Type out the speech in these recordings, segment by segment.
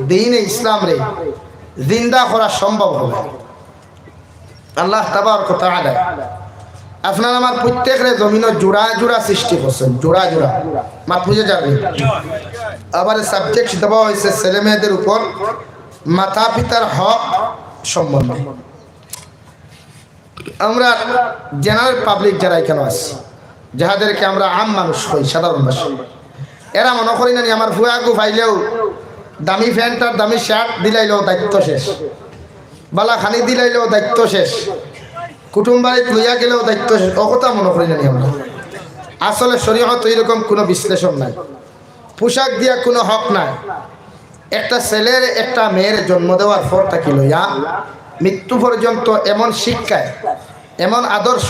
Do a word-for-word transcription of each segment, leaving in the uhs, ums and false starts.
দ্বীনে ইসলামরে জিন্দা করা সম্ভব হবে। আল্লাহ তাবারক ওয়া তাআলা আপনার আমার প্রত্যেকরে জমিনো জোড়া জোড়া সৃষ্টি করছেন, জোড়া জোড়া। মাত বুঝে যাবে। আবার সাবজেক্ট দেওয়া হয়েছে ছেলে মেয়েদের উপর মাতা পিতার হক সম্বন্ধে। আমরা জেনারেল পাবলিক যারা এখানে আছি, যাহাদেরকে আমরা আম মানুষ কই, সাধারণ ভাষা, এরা মনে করি না নি আমার ফুয়াগু পাইলেও দামি প্যান্ট আর দামি শার্ট দিলাইলেও দায়িত্ব শেষ, বালা খানি দিলাইলেও দায়িত্ব শেষ, কুটুম বাড়িত লইয়া গেলেও দায়িত্ব শেষ, ও কথা মনে করি না নি আমরা। আসলে শরীয়ত এইরকম কোনো বিশ্লেষণ নাই, পোশাক দিয়া কোনো হক নাই। একটা ছেলের একটা মেয়ের জন্ম দেওয়ার পর থাকি লইয়া মৃত্যু পর্যন্ত এমন শিক্ষায়, এমন আদর্শ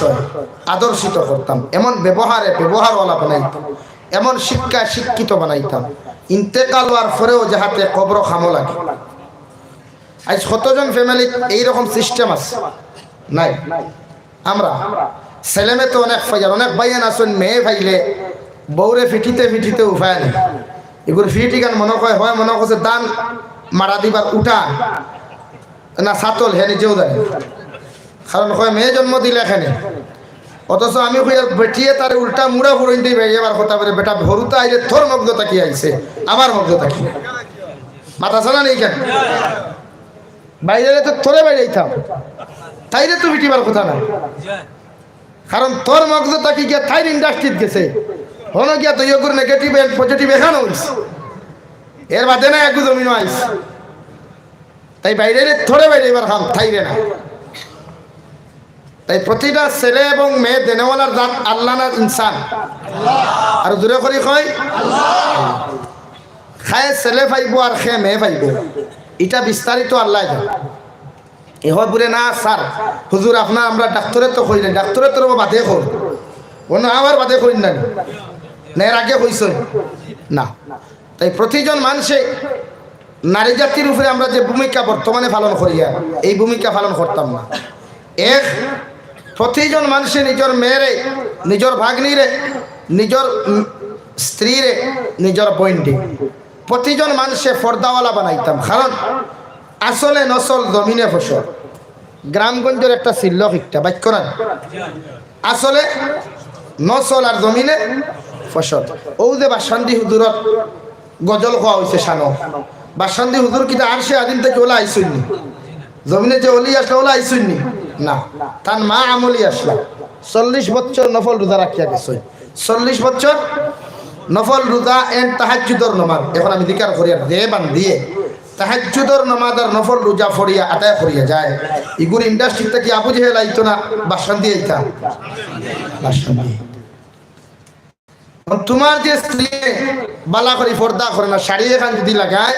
আদর্শিত করতাম, এমন ব্যবহারে ব্যবহারওয়ালা বানাইতাম, এমন শিক্ষায় শিক্ষিত বানাইতাম, ইন্তেকাল হওয়ার পরেও যাহাতে কবর খামো লাগে। আজ কতজন ফ্যামিলি এইরকম সিস্টেম আছে? নাই। আমরা ছেলে মেয়ে তো অনেক পাইয়ার, অনেক ভাইয়ান আছেন, মেয়ে পাইলে বউরে ফিটিতে ফিটিতে উপায় নেই। এগুলো ফিটি গান মনে হয়, হয় মনে করছে ধান মারা দিবার উঠা না সাতল, হে নিজেও জানে। কারণ হয় মেয়ে জন্ম দিলে এখানে, অথচ আমি কই আর বেটিয়ে তার উল্টা মুড়া ফুরইন দিয়ে বেরিয়ে আবার কথা বলে, "বেটা, ভরুতা আইলে তোর মগ্ন তাকি আইছে, আমার মগ্ন তাকি।" মাথা ছাড়া নেই কেন? বাইরে তো তোরে বাইরে আইতাম, তাইরে তো ফিটিবার কথা না। কারণ তোর মগজ তাকি গিয়া তাইর ইন্ডাস্ট্রিত গেছে, হনো গিয়া তো ইয়গুর নেগেটিভ এন্ড পজিটিভ এখানে হইছে, এর বাদে না একগু জমিনও আইস। তাই বাইরে রে, থরে বাইরে এবার খাম, তাইরে না। তাই প্রতিটা ছেলে এবং মেয়ে দেনেওয়ালার জাত আল্লাহ না ইনসান? আর জোরে করি কই, খায় ছেলে পাইবো আর খে মেয়ে পাইবো, এটা বিস্তারিত আল্লাহ জানে। এ হয় বলে, "না স্যার, হুজুর, আপনার আমরা ডাক্তারে তো কই না, ডাক্তারে তো বাদে কই, অন্য আমার বাদে কই না, না এর আগে কইছেন না।" তাই প্রতিজন মানুষে নারী জাতির উপরে আমরা যে ভূমিকা বর্তমানে পালন করিয়ার, এই ভূমিকা পালন করতাম না। এক, প্রতিজন মানুষে নিজর মেয়েরে, নিজর ভাগ্নিরে, নিজর, উম, স্ত্রীরে, নিজর বইনরে, প্রতিজন মানুষে পর্দাওয়ালা বানাইতাম। কারণ আসলে নসল জমিনে ফসল। গ্রামগঞ্জর একটা সিল্লক একটা বাক্য না, আসলে নসল আর জমিনে ফসল। ও যে বাসান্দি হুজুরত গজল কওয়া হইছে শানো, বাসান্দি হুজুর কিতা আরশে আজিম থাকি ওলা আইছইন নি? জমিনে যে অলি আসলা ওলা আইছইন নি? না, তান মা আমলি আসলা। চল্লিশ বছর নফল রোজা রাখিয়া গেছে, চল্লিশ বছর নফল রোজা এন তাহাজ্জুদর নমাজ। এখন আমি জিকার করিয়ার দে বান্দিয়ে তাহাজ্জুদর নমাজ আর নফল রোজা পড়িয়া আদায় করিয়া যায়। ইগুর ইন্ডাস্ট্রি থাকি আবু জেহেল আইতো না, বাসান্দি আইতা, বাসান্দি। তোমার যে স্ত্রী বালা করি পর্দা করে না, শাড়ি এখান যদি লাগায়,